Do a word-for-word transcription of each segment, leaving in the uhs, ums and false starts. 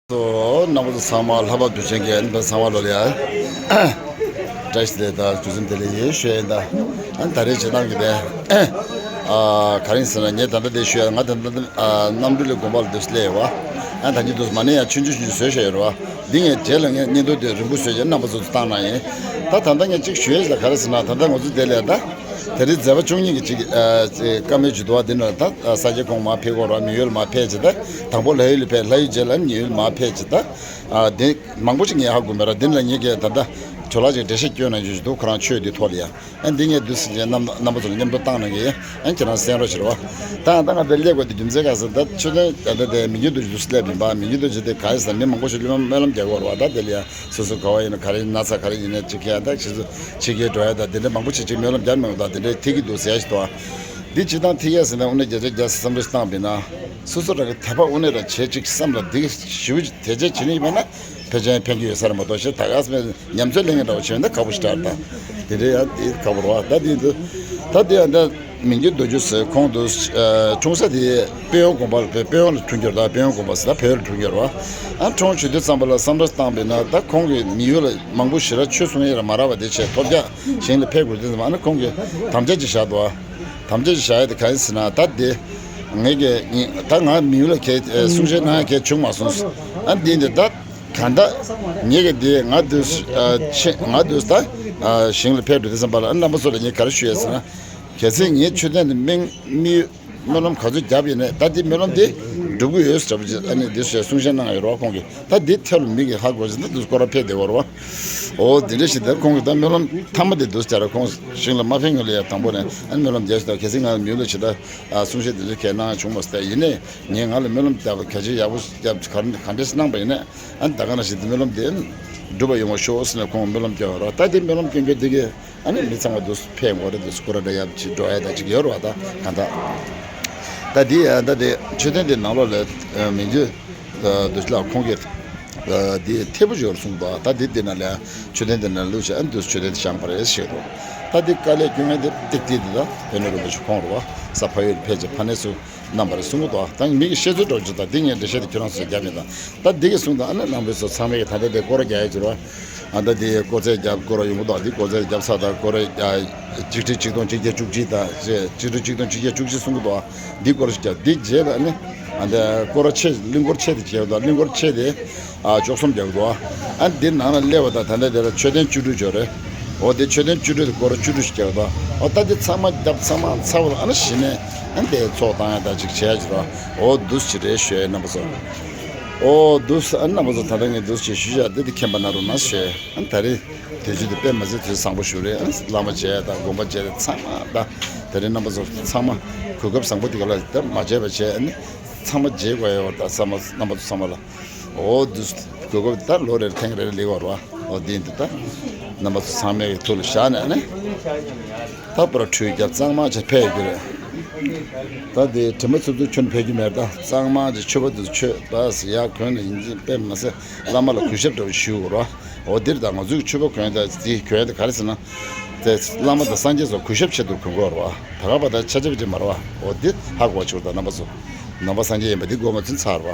སོ། རྣམ་པ་ཚོ་ཚང་མ་ལྷ་བབས་དུས་ཆེན་གྱི་ཨན་ཕན་ཚང་མ་ལོ་ལ་ཡ། བཀྲ་ཤིས་བདེ་ལེགས་དང་དུས་གསུམ་བདེ་ལེགས་ཡིན་ཞུ་ཡིན་ད། ཨན་ད་རེས་བྱེད་སྟངས་ཀྱི་དེ། ཨ་ག་རེ་ཡིན་ཟེར་ན་ངས་ད་ལྟ་དེ་ཞུ་ཡ་ང་ད་ལྟ་ཨ་གནམ་གྲུ་ལ་དགོན་པ་ལ་དུས་སླེབས་ཡོད་བ། ཨན་ད་ཉིད་དུས་མ་ནས་ཡང་ཆུང་ཆུང་ཆུང་ཆུང་བཟོས་བཞག་ཡོད་རེད་བ། འདི་ངས་རྗེས་ལ་ངས་བརྙན་ཐུང་དེ་རིང་པོ་བཟོས་རྗེས་རྣམ་པ་ཚོ་ཚོ་བཏང་ན་ཡིན། ད་ད་ལྟ་ངས་གཅིག་ཞུ་ཡ་ཞིག་ལ་ག་རེ་ཟེར་ན་ད་ལྟ་ང་ཚོ་དེ་ལས་ད། དེ་རིང་མཛད་པ་བཅུ་གཉིས་ཀྱི་གཅིག་ཨ་བཀའ་མོལ་ཅིག་འདུག་བ། འདི་ནང་ད་ཨ་ས་སྐྱ་ཁོང་མར་ཕེབས་ཀྱི་ཡོད་རེད་བ། མི་ཡུལ་ལ་མར་ཕེབས་བྱས་ད་དང་པོ་ལྷ་ཡུལ་ལ་ཕེབས། ལྷ་ཡུལ་རྗེས་ལ་མི་ཡུལ་ལ་མར་ཕེབས་བྱས་ད། ཨ་དེ་མང་པོ་ཅིག་ངས་ཧ་གོ་མེད་ར། འདི་ལ་ངས་ཀྱི་ད་ལྟ་ཇོ་ལགས་ཀྱིས་འགྲེལ་བཤད་སྐྱོན་གནང་རྒྱུ་ཞིག་འདུག་ཁོ་རང་ཆོས་འདི་ཐོག་ལ་ཡ། ཨ་འདི་ངས་འདུག་སེ་བྱས་རྣམ་རྣམ་པ་ཚོ་ལ་མཉམ་དུ་བཏང་གནང་གི་ཡིན། ཨ་ཁྱེད་རང་གསན་རོགས་བྱེད་རོགས། ད་ད་ང་དེ་སླེབས་དགོས་དེ་རྒྱུ་མཚན་ག་ཟེར་ད་ཆོས་དོན་ད་ལྟ་དེ་མི་འགྱུར་དུ་འདུག་སེ་སླེབས་ཡིན་པ། མི་འགྱུར་དུ་བྱེད་དེ་ག་རེ་ཟེར་མི་མང་པོ་ཞིག་སྨོན་ལམ་རྒྱག་གི་ཡོད་རེད་བ། ད་དེ་ལ་ཡ། སོ་སོ་ག་བ་ཡིན་ན་ག་རེ་ན་ཚ་ག་རེ་ཡིན་ན་ཅིག་ཁྱེད་ད་ཁྱེད་ཚོ་ཕྱི་རྒྱལ་འགྲོ་ཡ་ད་དེ་འདྲ་མང་པོ་ཅིག་ཅིག་སྨོན་ལམ་རྒྱག་མི་འོང་ད་དེ་འདྲ་ཐིག་གི་འདུག་ཟེར་ཡ་ཞིག་འདུག་ཨ། འདི་ཅི་དང་ཐིག་ཡ་ཟེར་ན་དབུ་ནས་བརྒྱ་ཆ་བརྒྱ་བསམ་བློ་བཏང་བས་ན། སོ་སོ་རང་གི་དད་པ་དབུ་ནས་ར་བྱེད་ཅིག་བསམ་ལ་འདི་ཞིབ་དད་ཆ་བྱེད་ནི་ཡིན་པ་ན་ཕལ་ཆེར་ཕན་གྱི་ཡོད་ས་རེད་མ་གཏོགས་ཞེས་ད་ག་སེ་ཉམས་ཚོད་ལེན་གྱི་འདྲ་བོ་བྱས་ན་ཁག་པོ་ཞིག་འདྲ་ད། དེ་འདྲ་ཡ་དེ་ཁག་པོ་རེད་བ། ད་དེ་འདུག་ད་དེ་ཡང་ད། མི་འགྱུར་རྡོ་རྗེ་ཟེར་ཁོང་དུ་ཨ་འཁྲུངས་ས་དེ་དཔལ་ཡོན་དགོན་པ་ལ་དཔལ་ཡོན་ལ་འཁྲུངས་ཀྱི་ཡོད་རེད། ད་དཔལ་ཡོན་དགོན་པ་ཟེར་ད་བོད་ལ་འཁྲུངས་ཀྱི་ཡོད་རེད་བ། ཨ་འཁྲུངས་བྱེད་དུས་ཙམ་པ་ལ་བསམ་བློ་བཏང་བས་ན་ད་ཁོང་གིས་མི་ཡུལ་ལ་མང་པོ་ཞེ་དྲག་ཆོས་གསུང་ཡས་ར་མ་རག་པ་དེ་བྱས་ཐོབ་རྒྱག་ཞིང་ལ་ཕེབས་དགོས་དུས་ཙམ་པ་ཨ་ནི་ཁོང་གིས་དམ་བཅའ་ཅིག་བཞག་འདུག་བ། དམ་བཅའ་ཅིག་བཞག་ཡས་དེ་ག་ཡིན་ཟེར་ན་ད་དེ་ངས་ཀྱི་ད་ང་མི་ཡུལ་ལ་གས་གསུང་བཤད་གནང་ཡ་གས་བྱུང་མ་སོང་། ཨ་འདི་འདི་ད། གང་ལྟར་ངེད་ཀྱི་འདི་ང་དུས་ཨ་ཆེ་ང་དུས་ད་ཨ་ཞིང་ལ་ཕེབས་འགྲོ་དུས་ཙམ་པ་ལ་ཨ་རྣམ་པ་ཚོ་ལ་ངས་ག་རེ་ཞུ་ཡས་ཟེར་ན། གལ་སྲིད་ངས་མཆོད་རྟེན་འདི་མིང་མི་སྨོན་ལམ་ག་ཚོད་བརྒྱབ་ཡིན་ནས་ད་འདི་སྨོན་ལམ་འདི་འགྲུབ་ཀྱི་ཡོད་ཟེར་བ་ཅིག་ཨ་ནི་འདི་ཞེས་གསུང་བཤད་གནང་ཡོད་རེད་བ་ཁོང་གིས། ད་འདི་ཐད་ལ་མི་གིས་ཧ་གོ་ཟེར་ན་འདི་སྐོར་ར་ཕེབས་བསྡད་ཡོད་རེད་བ། འོ་འདི་འདྲ་ཞིག་ད་ཁོང་གིས་ད་སྨོན་ལམ་མཐའ་མ་འདི་འདུག་ཟེར་ར་ཁོང་ཞིང་ལ་མ་ཕེབས་སྔོན་ལ་ཡ་དང་པོ་ནས་ཨ་ནི་སྨོན་ལམ་རྒྱག་ཞིག་ད་གལ་སྲིད་ང་ལ་མི་ལ་ཞིག་ད་གསུང་བཤད་འདི་འདྲ་གས་གནང་བྱུང་མ་སོང་ད་ཡིན་ནས་ངས་ང་ལ་སྨོན་ལམ་བརྒྱབ་གལ་ཆེ་ཡག་པོ་བརྒྱབ་ག་ག་འདྲས་གནང་པ་ཡིན་ནས། ཨ་ནི་ད་ག་ནང་བཞིན་དེ་སྨོན་ལམ་དེ་འགྲུབ་པ་ཡོང་བ་ཤོག་ཟེར་ནས་ཁོང་སྨོན་ལམ་སྐྱོན་རོགས། ད་དེ་སྨོན་ལམ་སྐྱོན་སྐྱོན་དེ་གས་ཨ་ནི་མི་ཚང་མ་དུ་ཕེབས་འགོ་རེད་དུ་སྐོར་ར་འདྲ་ཡག་ཅིག་འགྲོ་ཡ་ད་ཅིག་ཡོད་རོགས་ད་གང་ལྟར། ད་དེ་ཡ་ད་དེ་མཆོད་རྟེན་དེ་ནང་ལོགས་ལ་མི་འདུག་དུ་ལ་ཁོང་གིས་དེ་ཐེ་བོ་ཡོད་གསུངས་འདུག་ད་དེ་དེ་ན་ལ་མཆོད་རྟེན་དེ་ན་ལུགས་ཤིག་ཨ་ནི་དུ་མཆོད་རྟེན་དེ་བཞེངས་པ་རེད་ཞེས་འདུག་ད་དེ་དཀའ་ལས་སྐྱོན་ངན་དེ་ཏིག་ཏིག་དེ་ད་བོད་ནས་རིན་པོ་ཆེ་ཁོང་རུ་བ་ས་ཕ་ཡུལ་ཕལ་ཆེར་ཕ་ནས་སུ། རྣམ་པར་གསུང་གི་འདུག་ད་མི་གི་བཤད་ཚུལ་འདྲ་བོ་ཅིག་དང་འདི་ངས་འགྲེལ་བཤད་དེ་ཁྱོད་རང་ཚོས་རྒྱབ་ཡིན་དང་། ད་འདི་གི་གསུང་དང་ཨ་ནི་རྣམ་པའི་སོ་ཚང་མས་ད་ལྟ་དེ་སྐོར་ར་རྒྱག་ཡ་ཅིག་རོ། ཨ་ད་དེ་སྐོར་ཚད་རྒྱབ་སྐོར་ར་ཡོང་གི་འདུག་འདི་སྐོར་ཚད་རྒྱབ་ས་དང་སྐོར་ར་ཡ་གཅིག་ཁྲི་གཅིག་སྟོང་གཅིག་བརྒྱ་བཅུ་གཅིག་དང་ཞེས་གཅིག་ཁྲི་གཅིག་སྟོང་གཅིག་བརྒྱ་བཅུ་གཅིག་གསུང་གི་འདུག་འདི་སྐོར་ཞིག་རྒྱབ་འདི་རྗེས་ལ་ཨ་ནི་ཨ་ད་སྐོར་ར་ཆེ་གླིང་སྐོར་ཆེ་དེ་བྱས་འདུག་གླིང་སྐོར་ཆེ་དེ། ཨ་བཅུ་གསུམ་རྒྱག་འདུག་ཨ་འདི་ནང་ལ་སླེབས་པ་དང་ད་ལྟ་དེ་ལ་མཆོད་རྟེན་བཅུ་དྲུག་ཅིག་ཡོད་རེད། འོ་དེ་མཆོད་རྟེན་བཅུ་དྲུག་དེ་སྐོར་བཅུ་དྲུག་ཅིག་རྒྱག་འདུག་འོ་ད་དེ་ཚང་མ་རྒྱབ་ཚང་མ་ཚར་བ་ལ་ཨ་ནི་གཞི་ནས་ཨ་ནི་དེ་ཚོགས་བཏང་ཡ་ད་ཅིག་བྱས་ཡ་ཅིག་རེད། འོ་འདུག་ཅིག་རེད་ཞུ་ཡ་རྣམ་པ་ཚོ། འོ་འདུག་ཨ་ནི་རྣམ་པ་ཚོ་ད་ལྟ་ངས་འདུག་ཅིག་ཞུ་བཞག་དེ་དེ་མཁྱེན་པ་གནང་རོགས་གནང་ཞུ་ཡ། ཨ་ནི་ད་རེས་དུས་ཚོད་དེ་དཔེ་མ་ཚད་དུས་བཟང་པོ་ཞིག་རེད། ཨ་ནི་བླ་མ་མཇལ་ཡ་ད་དགོན་པ་མཇལ་ཡ་ཚང་མ་ད་དེ་རིང་རྣམ་པ་ཚོ་ཚང་མ་གོ་སྐབས་བཟང་པོ་དེ་ག་ལ་ད་མ་མཇལ་བ་བྱས་ཨ་ནི་ཚང་མ་མཇལ་དགོས་ཡ་བར་ད་ཚང་མ་རྣམ་པ་ཚོ་ཚང་མ་ལ། འོ་འདི་གོ་སྐབས་ད་ལོ་རེར་ཐེངས་རེ་རེ་ལེགས་བར་བ། འོ་འདི་འདི་ད་རྣམ་པ་ཚོ་ཚང་མའི་ཐུགས་ལ་བཞག་ནས་ནི། ད་པར་ཁྲུས་རྒྱབ་གཙང་མ་བྱས་ཕེབས་རྒྱུ་རེད། ད་དེ་དྲི་མ་ཚུབ་ཚུབ་ཁྱོན་ཕེབས་རྒྱུ་མེད། ད་གཙང་མ་བྱས་མཆོད་པ་འདི་མཆོད་པ་ཡག་གོན་ནས་ཡིན་གཅིག་དཔེ་མ་ཟད་བླ་མ་ལ་གུས་ཞབས་འདྲ་བོ་ཞུ་དགོས་རེད་བ། འོ་འདིར་ད་ང་ཚོའི་མཆོད་པ་གོན་ད་འདི་གོན་ད་ག་རེ་ཟེར་ན། དེ་བླ་མ་དང་སངས་རྒྱས་སོགས་གུས་ཞབས་ཆེད་དུ་གོན་དགོས་རེད་བ། ད་ག་པ་ད་ཆ་ཆ་བ་ཅིག་མ་རེད་བ། འོ་འདི་ཧ་གོ་བ་ཆོག་ད་རྣམ་པ་ཚོ། ནང་པ་སངས་རྒྱས་ཡིན་པ་འདི་གོ་མ་ཚུན་ཚར་བ།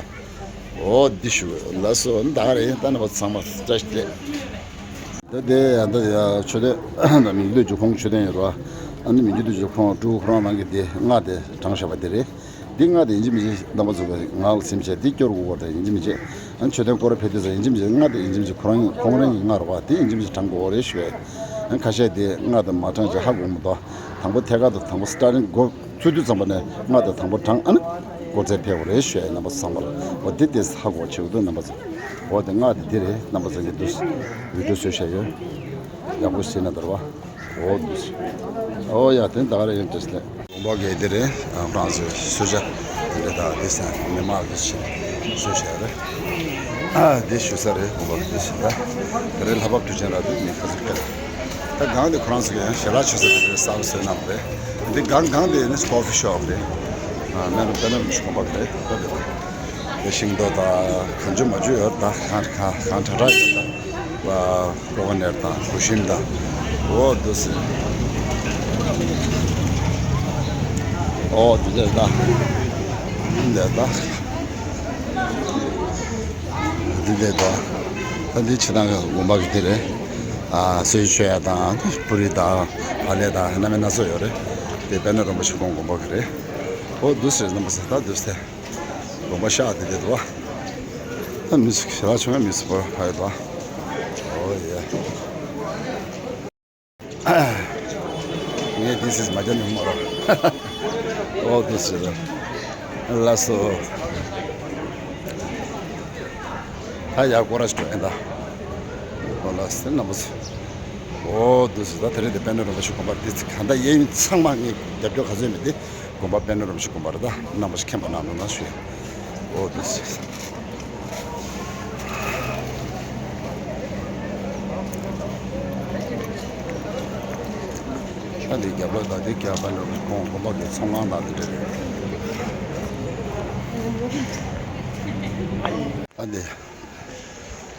འོ་འདི་ཞུ་ལ་སོ་ད་ག་རེ་ཡིན་ད་ནི་བ་ཚང་མ་བཀྲ་ཤིས་བདེ། ད་དེ་ཡང་ད་ཡ་མཆོད་རྟེན་མི་འགྱུར་རྡོ་རྗེ་ཁོང་མཆོད་རྟེན་ཡོད་ར། ཨ་ནི་མི་འགྱུར་རྡོ་རྗེ་ཁོང་སྤྲུལ་སྐུ་ཁོ་རང་རང་གི་དེ་སྔགས་དེ་བགྲངས་བཞག་པ་དེ་རེད། འདི་སྔགས་དེ་ཡིན་གཅིག་མིན་གཅིག་རྣམ་པ་ཚོ་གི་ངག་ལ་སིམ་བྱས་འདི་སྐྱོར་དགོས་པ་དང་ཡིན་གཅིག་མིན་གཅིག་ཨ་མཆོད་རྟེན་སྐོར་ར་ཕེབས་དུས་ཙང་ཡིན་གཅིག་མིན་གཅིག་སྔགས་དེ་ཡིན་གཅིག་མིན་གཅིག་ཁོ་རང་ཁོང་རང་གི་སྔགས་རེད་བ། དེ་ཡིན་གཅིག་མིན་གཅིག་བགྲང་དགོས་རེད་ཞུ་བས། ཨ་ཁ་ཤས་དེ་སྔགས་དེ་མ་བགྲངས་ཅིག་ཧ་གོ་མི་འདུག་དང་པོ་ཐད་ཀར་དུ་དང་པོ་སི་ཊར་ཊིང་འགོ་ཚུགས་དུས་ཙམ་པ་ནས་སྔགས་དེ་དང་པོ་བགྲངས་ཨ་ནི་སྐོར་ར་ཕེབས་དགོས་རེད་ཞུ་ཡ་རྣམ་པ་ཚོ་ཚང་མ་ལ། འོ་དེ་དེ་ཧ་གོ་བྱེད་དགོས་འདུག་རྣམ་པ་ཚོ། འོ་དེ་སྔགས་དེ་འདི་རེད། རྣམ་པ་ཚོ་གི་འདུག་བི་ཌིའོ་བཟོས་བཞག་ཡོད། ཡག་པོ་ཞིག་ན་དར་བ། འོ་འདུག་སེ། འོ་ཡ་དེ་ད་ག་རེ་ཡིན་དྲིས་ལེ། དགོན་པ་གི་འདི་རེད། ཨ་ཧྥ་རན་སི་གསོལ་ཇ་འདི་དང་འདི་སེ་མི་མང་གི་ཞིག་གསོལ་ཇ་རེད། ཨ་འདི་ཞུ་ས་རེད། དགོན་པ་གི་འདི་ཞིག་ད་དེ་རེད། ལྷ་བབས་དུས་ཆེན་ར་དུ་མི་ཁ་ཚིག་ཕེབས། ད་སྒང་འདི་ཁོ་རང་ཚོ་གི་ཡང་ཞལ་ལག་མཆོད་ས་དེ་རེད། གསར་པ་བཟོས་གནང་བ་རེད། འདི་སྒང་སྒང་འདི་ནི་ཀོ་ཕི་ཤོབ་རེད། ཨ་སྨན་རམས་དཔེ་རྣམས་ཤོ་ཁང་པ་རེད། ད་འདི་རེད། དེ་ཤིང་ཏོག་དང་གང་བྱུང་མ་བྱུང་ཡོད། ད་གང་གང་གང་དྲག་དྲག་ཡོད། ད་ཀོ་ཀོ་ནཊ་དང་གོ་ཤིམ་དང་། འོ་འདུག་སེ། འོ་འདི་འདྲ་ད། འདི་འདྲ་ད། འདི་འདི་དང་། ད་འདི་ཕྱི་ནང་གི་དགོན་པ་གི་དེ་རེད། ཨ་གསོལ་ཇ་མཆོད་ཡ་དང་པུ་རི་དང་བག་ལེབ་དང་སྣ་མིན་སྣ་ཚོགས་ཡོད་རེད། དེ་པད་ནོར་རིན་པོ་ཆེ་དགོན་དགོན་པ་གི་རེད། ཨོ་འདུག་སེ་རྣམ་པ་ཚོ་ད་འདུག་སེ། དགོན་པ་ཤག་དེ་དེ་འདུག་བ། ད་མི་ཚོ་ཞེ་དྲག་བྱུང་ཡ་མི་ཚོ་བར་ཕ་ཡོད་དོ། ཨོ་ཡེ། ངས་this is མ་རྒྱབ་ན་མ་རོ། ཨོ་འདུག་སེ་རེད། ལགས་སོ། ད་ཡར་སྐོར་ར་ཞིག་འགྲོ་ཡིན་ད། ཨོ་ལགས་སེ་རྣམ་པ་ཚོ། ཨོ་འདུག་སེ་ད་དེ་རིང་དེ་པད་ནོར་རིན་པོ་ཆེ་དགོན་པ་འདི་ག་འདྲ་གཡས་གཡོན་ཚང་མ་ངས་རྒྱབ་སྐྱོར་ག་ཚོད་མེད་དེ། དགོན་པ་པད་ནོར་རིན་པོ་ཆེ་དགོན་པ་རེད་ད། རྣམ་པ་ཚོ་མཁྱེན་པ་གནང་རོགས་གནང་ཞུ་ཡ། ཨོ་འདུག་སེ། ད་འདི་རྒྱབ་ལོགས་དང་འདི་རྒྱབ་པད་ནོར་རིན་པོ་ཆེ་དགོན་པ་གི་ཚོང་ཁང་དང་འདི་འདྲ་རེད། ད་འདི།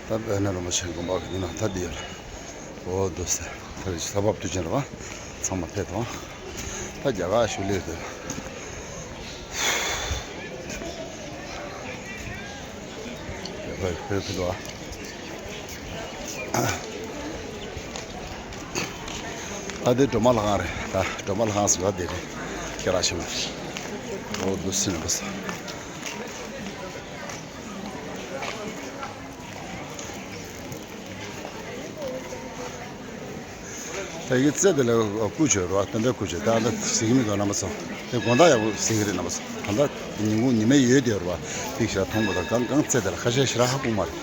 ད་པད་ནོར་རིན་པོ་ཆེ་དགོན་པ་གི་ནང་ད་འདི་ཡོད་རེད། ཨོ་འདུག་སེ། ད་རེས་ས་བབ་དུས་ཆེན་རེད་བ། ཚང་མ་ཕེབས་དང་། ད་རྒྱ་གར་ཞུ་ལེ་དེ། རྒྱ་གར་ཕེབས་ཕེབས་དང་། ད་དེ་སྒྲོལ་མ་ལྷ་ཁང་རེད་ད། སྒྲོལ་མ་ལྷ་ཁང་ཟེར་བ་དེ་རེད། ཁྱེད་རང་ཞུ་ལེ། ཨོ་འདུག་སེ་ནས་འདུག་སེ། ད་ཡི་གེ་རྩེ་དེ་ལ་སྐུ་བྱོས་རོ། སྟོན་པའི་སྐུ་བྱོས། ད་ལྟ་གཟིགས་ཀྱི་མི་འདུག་རྣམ་པ་ཚོ། དེ་དགོང་དག་ཡག་པོ་གཟིགས་ཀྱི་རེད་རྣམ་པ་ཚོ། ད་ལྟ་ཉིན་གུང་ཉི་མའི་འོད་དེ་ཡོད་རེད་བ། ཐིག་ཤར་མཐོང་མི་འདུག་གང་གང་རྩེ་དེ་ལ་ཁ་ཤས་ཞེ་དྲག་ཧ་གོ་མ་རེད།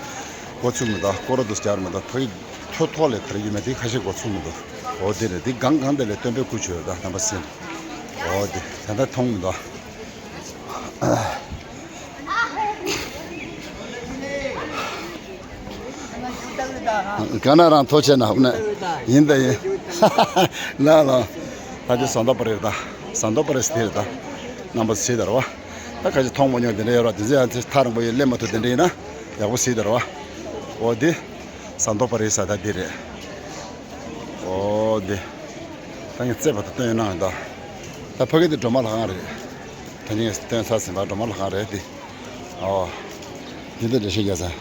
གོ་ཚུགས་མི་འདུག་སྐོར་ར་འདུག་སེ་རྒྱག་མི་འདུག་ཕ་གི་མཐོ་ཐོག་ལ་ག་རེ་ཡོད་མེད་དེ་ཁ་ཤས་གོ་ཚུགས་མི་འདུག་འོ་དེ་རེད། དེ་གང་གང་དེ་ལ་སྟོན་པའི་སྐུ་བྱོས་ཡོད་ད་རྣམ་པ་ཚོ། འོ་དེ་ད་ལྟ་མཐོང་མི་འདུག་ག་ན་རང་ཐོ་ཆེ་ན་ཧུ་ན་ཡིན་ད་ཡིན། ལ་ལ། ད་དེ་ཟངས་མདོག་དཔལ་རི་རེད་ད། ཟངས་མདོག་དཔལ་རི་སི་དེ་རེད་ད། རྣམ་པ་ཚོ་ད་ར་བ། ད་ཁ་ཅིག་མཐོང་མ་མྱོང་དེ་འདྲ་ཡོད་ར། དེ་ཚོ་ཡང་ཚེ་ཐག་རིང་པོ་ཡོད་སླེབས་མ་ཐུབ་དེ་འདྲ་ཡིན་ན་ཡག་པོ་ཟིག་ད་ར་བ། འོ་དེ། ཟངས་མདོག་དཔལ་རི་ས་ད་དེ་རེད། འོ་དེ། ད་ངས་རྩེ་བ་ད་སྟོན་གནང་ཡོད་ད། ད་ཕ་གི་དེ་སྒྲོལ་མ་ལྷ་ཁང་རེད། ད་ངས་སྟོན་ཚར་ཟིན་པ་སྒྲོལ་མ་ལྷ་ཁང་རེད་དེ། ཨོ། འདི་འདྲ་འདྲ་ཞིག་རྒྱག་ས།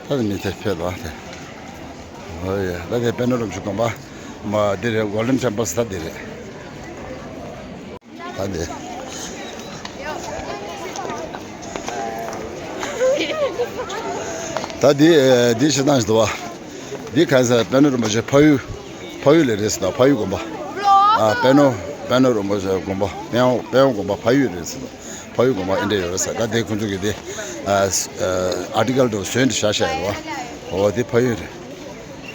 ད་དེ་མི་ཚེ་ཕེབས་ལ་དེ། ཨོ་ཡ། ད་དེ་པད་ནོར་རིན་པོ་ཆེ་དགོན་པ། མ་འདི་རེད། Golden Temple ས་འདི་རེད། ད་དེ། ད་འདི་ཨེ་འདི་ཞིག་བཏང་ཞིག་འདུག་བ། འདི་ག་ས་པད་ནོར་རིན་པོ་ཆེ་ཕ་ཡུལ། ཕ་ཡུལ་ལ་རེད་ཟེར་ད། ཕ་ཡུལ་དགོན་པ། ཨ་པད་ནོར་པད་ནོར་རིན་པོ་ཆེ་དགོན་པ། པད་ཡང་པད་ཡང་དགོན་པ་ཕ་ཡུལ་རེད་ཟེར་ད། ཕ་ཡུལ་དགོན་པ་ཨེ་འདྲ་ཡོད་རེད་ཟེར། ད་དེ་ཁོང་ཚོ་གི་དེ་ཨ་ཨ་ཨར་ཊི་ཀལ་དུ་བཟོས་འདི་བཞག་བཞག་ཡོད་རེད་བ། འོ་དེ་ཕ་ཡུལ་རེད།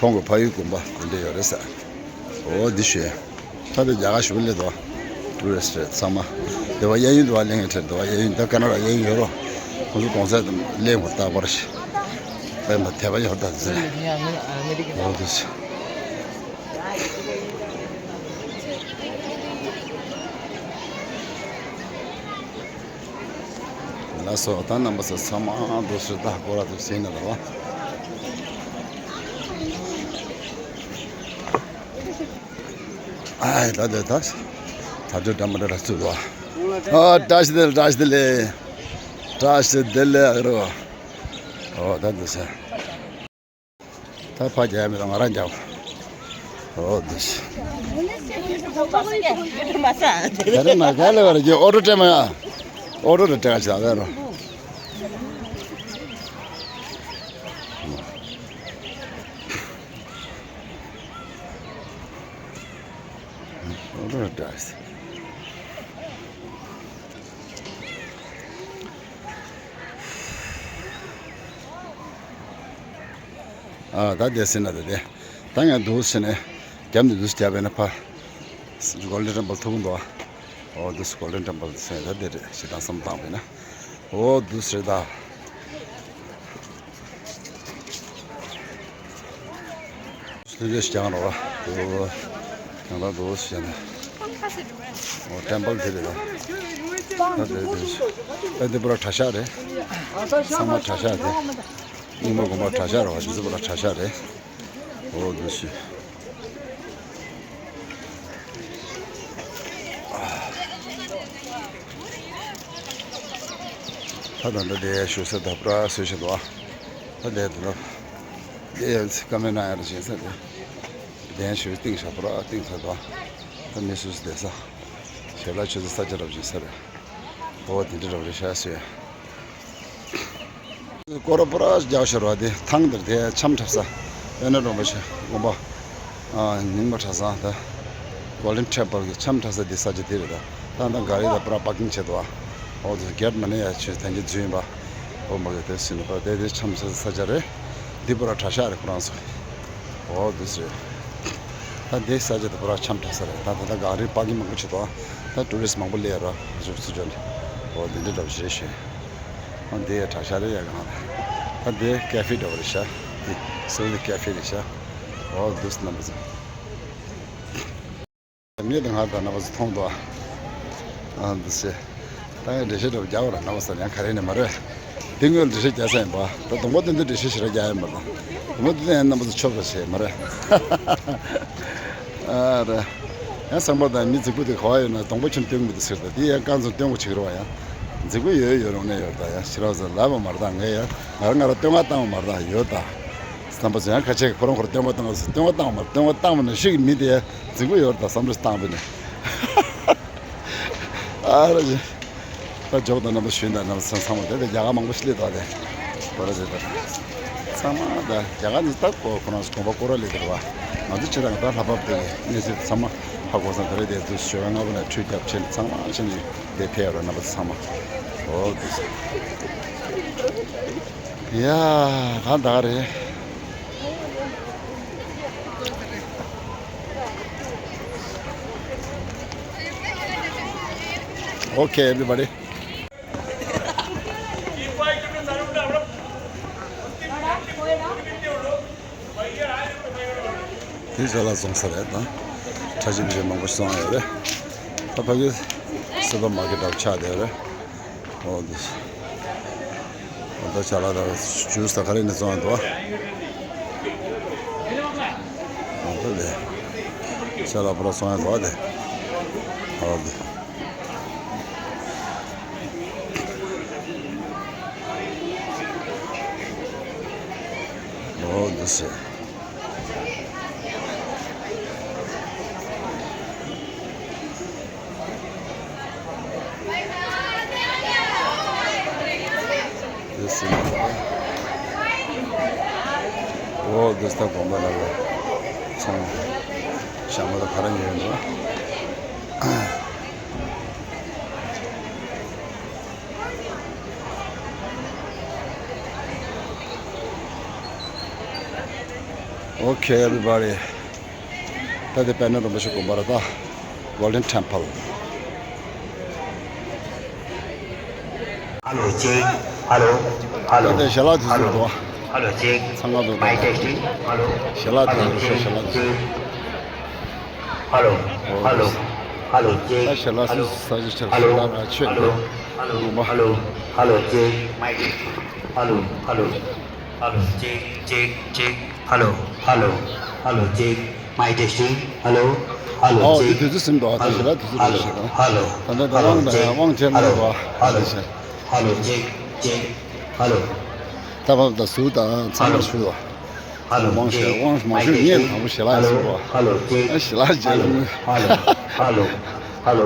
ཁོང་གི་ཕ་ཡུལ་དགོན་པ་ཨེ་འདྲ་ཡོད་རེད་ཟེར། འོ་འདི་ཞུ་ཡ། ད་དེ་རྒྱ་གར་ཞུ་ལེ་དོ། ཊུ་རི་སི་ཊི་རེད་ཚང་མ། དེ་བ་གཡས་གཡོན་དུ་བ་གླེང་ཡ་ཁྲེལ་དུ་བ། གཡས་གཡོན་ད་ཀ་ན་ཌ་གཡས་གཡོན་ཡོད་རོ། ཁོང་ཚོ་གདོང་ཚད་དུ་གླེང་བ་རྟག་པར་ཞིག་པད་མ་དད་པ་ཡོད་ད་ཟེར། འོ་འདི་ཞུ། ལགས་སོ། ད་རྣམ་པ་ཚོ་ཚང་མ་འགྲོ་ཞིག་ད་སྐོར་ར་དུ་ཟིན་ན་ལ་བ། ཨ་ད་ད་ད་ད་དུ་འདྲ་མི་འདྲ་ར་ཚུད་དོ། ཨ་བཀྲ་ཤིས་བདེ་ལེགས། བཀྲ་ཤིས་བདེ་ལེགས། བཀྲ་ཤིས་བདེ་ལེགས་རོ། ཨོ་ད་འདུག་ས། ད་ཕ་རྒྱག་མི་དང་ང་རང་རྒྱག་ཨོ་འདུག་ས། ད་རེ་ན་ག་ལེ་བར་གྱི་ཨོ་ཏོ་སྤྲད་མ་ཡ། ཨོ་ཏོ་རེ་སྤྲད་ག་ཆ་བས་རོ། ཨོ་ཏོ་རེ་སྤྲད། ཨ་ད་དེ་སེ་ན་དེ་དེ། ད་ང་འདུག་སེ་ནས་རྒྱབ་ནས་འདུག་སེ་རྒྱབ་པས་ན་ཕ། གོལ་ཌན་ཊེམ་པལ་ཐུག་འདུག་ཨོ་འདུག་སེ་གོལ་ཌན་ཊེམ་པལ་སེ་ད་དེ་རེད། ཞེ་དྲག་བསམ་བཏང་བས་ན། ཨོ་འདུག་སེ་ད། ལྷོད་ལྷོད་ཞིག་རྒྱག་རོགས། ཨོ་ཡང་ད་འདུག་སེ་ནས། ཨོ་ཊེམ་པལ་དེ་རེད་ད། ད་དེ་དེ་ད་འདི་པུ་ར་གྲྭ་ཤག་རེད། ཚང་མ་གྲྭ་ཤག་རེད། རྙིང་མ་དགོན་པ་གྲྭ་ཤག་རེད་བ། འདི་ཚོ་པུ་ར་གྲྭ་ཤག་རེད། ཨོ་འདུག་སེ། ད་ད་ད་དེ་བཞུགས་ས་ད་པུ་ར་བཟོས་བཞག་འདུག་ཨ། ད་ལྟའི་དུ་ལོ། དེ་ཡང་ཚིག་བཀའ་མོལ་གནང་ཡ་ར་བྱེད་ས་རེད། གདན་ཞུ་སྟེང་ཞག་པོ་ར་སྟེང་ས་དོ། ད་མི་སུ་སུ་བསྡད་ས། ཞལ་ལག་ཆུ་ཚོད་ས་ཆ་རབ་བྱེད་ས་རེད། འོ་དེ་འདྲ་རབ་རེད་ཤག་སུ་ཡ། སྐོར་ར་པོ་ར་རྒྱག་ཤོར་བ་དེ་ཐང་འདིར་དེ་འཆམ་འཁྲབ་ས། དཔལ་ནོར་རིན་པོ་ཆེ་དགོན་པ། ཨ། རྙིང་མ་གྲྭ་ཚང་ད། Golden Temple གི་འཆམ་འཁྲབ་ས་དེ་ས་ཆ་དེ་རེད་ད། ད་ད་ག་རེ་ད་པུ་ར་པར་ཀིང་བྱེད་དོ། འོ་དེ་གེ་ཊི་མ་ནེ་ཡ་ཆུ་ཐན་གྱི་རྫུན་པ། འོ་མ་གི་དེ་སུན་པ་དེ་དེ་འཆམ་འཁྲབ་ས་ས་ཆ་རེད། འདི་པུ་ར་གྲྭ་ཤག་རེད་ཁོ་རང་ཚོ། འོ་དེ་སུ་རེད། ད་དེ་ས་ཆ་དེ་པུ་ར་འཆམ་འཁྲབ་ས་རེད། ད་ད་ད་ག་རེ་པར་ཀིང་མང་པོ་བྱེད་དོ། ད་ཊུ་རི་སི་མང་པོ་སླེབས་ར་བཞུགས་སུ་འབྱོར་ནས། འོ་དེ་འདྲ་འདྲ་བོ་ཞེས་ཞུས། འོ་འདི་ཡ་གྲྭ་ཤག་རེད་ཡ་གང་ལ། ད་འདི་ཀེ་ཧྥེ་འདྲ་བོ་རེད་ཤག་འདི་སུ་འདི་ཀེ་ཧྥེ་རེད་ཤག་འོ་འདུག་སེ་རྣམ་པ་ཚོ། མི་དང་ང་དང་རྣམ་པ་ཚོ་མཐོང་དོ། ཨ་འདི་སེ། ད་ཡང་འགྲེལ་བཤད་འདྲ་བོ་རྒྱག་པ་ར་རྣམ་པ་ཚོ་ཡང་ག་རེ་ནས་མ་རེད། འདི་སྔོན་འགྲེལ་བཤད་རྒྱག་ས་ཡིན་པ། ད་གདོང་པ་དོན་དུ་འགྲེལ་བཤད་ཞེ་དྲག་རྒྱག་ཡ་མ་རེད། གདོང་པ་དོན་དུ་ཡང་རྣམ་པ་ཚོ་ཆོབ་ར་བྱས་མ་རེད། ཨ་ར། ཡང་སང་པ་དང་མི་རྫིག་པོ་དེ་ག་བ་ཡོད་ན་གདོང་པ་ཆུམ་སྟོན་གི་མི་འདུག་ཟེར། ད་དེ་ཡང་རྐང་ཚོ་སྟོན་གོ་ཆིག་རོ་བ་ཡང་། རྫིག་པོ་ཡོད་ཡོད་རུང་ནས་ཡོད་ད་ཡང་ཕྱི་རོགས་ཟེར་ལབ་པ་མ་རེད་ད་ངས་ཡང་ང་རང་ང་རང་སྟོན་ཁ་བཏང་བ་མ་རེད་ད་ཡོད་ད། བསམ་པ་ཚོ་ཡང་ཁ་ཆེ་གི་ཁོ་རང་ཁོ་རང་སྟོན་ཁ་བཏང་གི་སྟོན་ཁ་བཏང་བ་མ་རེད། སྟོན་ཁ་བཏང་བ་ན་ཤི་གི་མི་དེ་ཡང་རྫིག་པོ་ཡོད་རེད་ད་བསམ་བློ་བཏང་བ་ནས། ཨ་ར་ཞེ། ད་འཇོག་དང་རྣམ་པ་ཞུས་དང་རྣམ་པ་ཚང་ཚང་མ་དེ་ལས་རྒྱ་གར་མང་པོ་ཞིག་སླེབས་དོ་དེ། བོད་ར་ཟེར་དང་། ཚང་མ་ད་རྒྱ་གར་ནས་ད་ཁོ་ཁོ་རང་ཚོ་དགོན་པ་སྐོར་ར་སླེབས་དེ་རེད་བ། ང་ཚོ་ཕྱི་རང་ད་ལྷ་བབས་དེ་གི་གནས་ཚུལ་ཚང་མ་ཧ་གོ་སོང་། ད་རེས་དེ་ཚོ་ཞོལ་ཁ་ལྔ་པོ་ནས་ཁྲུས་རྒྱབ་ཕྱིན་ཚང་མ་ཕྱིན་ནས་དེ་ཕེབས་ར་རྣམ་པ་ཚང་མ། འོ་དེ་ཡ་ད་ད་རེད། Okay, everybody. དེ་ཚོ་ལ་བཙོང་ས་རེད་ད། ཁྲ་ཆིབ་ཆིབ་མང་པོ་བཙོང་ཡོད་རེད། ད་ཕ་གི་སི་པར་མར་ཀེཊ་འདྲ་བོ་ཆགས་བསྡད་ཡོད་རེད། འོ་འདི། འོ་ད་ཅ་ལག་དང་ཇུས་དང་ག་རེ་ནས་བཙོང་ཡོད་འདུག་འོ་ད་ལས། ཅ་ལག་པུ་ར་བཙོང་ཡོད་འདུག་དེ། འོ་འདི། འོ་འདི་ཟེར། འདི་ཟེར། འོ་འདི་ཟེར་དགོན་པ་ལ་ལ་ཚང་ཞྭ་མོ་ལ་ག་ར་ཉོས་འདུག Okay, everybody. ད་དེ་དཔལ་ནོར་རིན་པོ་ཆེ་དགོན་པ་རེད་ད། Golden Temple. Hello, check. Hello, hello. ད་དེ་ཞལ་ལག་དེ་ཚོ་འདུག Hello, check. ཚང་མ་འདུག Mic testing. Hello. ཞལ་ལག་དེ་ཚོ་ཞལ་ལག་དེ་ཚོ། Hello, hello, hello, check. ད་ཞལ་ལག་སུ་ས་ཆ་ཆ་ཞལ་ལག་ཆོས་ནི། Hello, hello, hello, check. Mic testing. Hello, hello, hello, check, check, check. Hello, hello, hello, check. Mic testing. Hello, hello, check. ཨོ་དེ་དུས་ཚོད་ཟིན་འདུག་ད་ཞལ་ལག་དུས་ཚོད་རེད་ཤག་ད་ད་ད་དབང་དང་དབང་ཆེན་མེད་པ་ཨ་ལ་ཤག Hello, check, check. Hello. ད་བབ་ད་ཟུར་དང་ཚང་མ་ཞུ་བ། དབང་ཞེས་དབང་མང་ཤོས་ངས་དང་པོ་ཞལ་ལག་ཟེར་བ། ཞལ་ལག་མཇལ་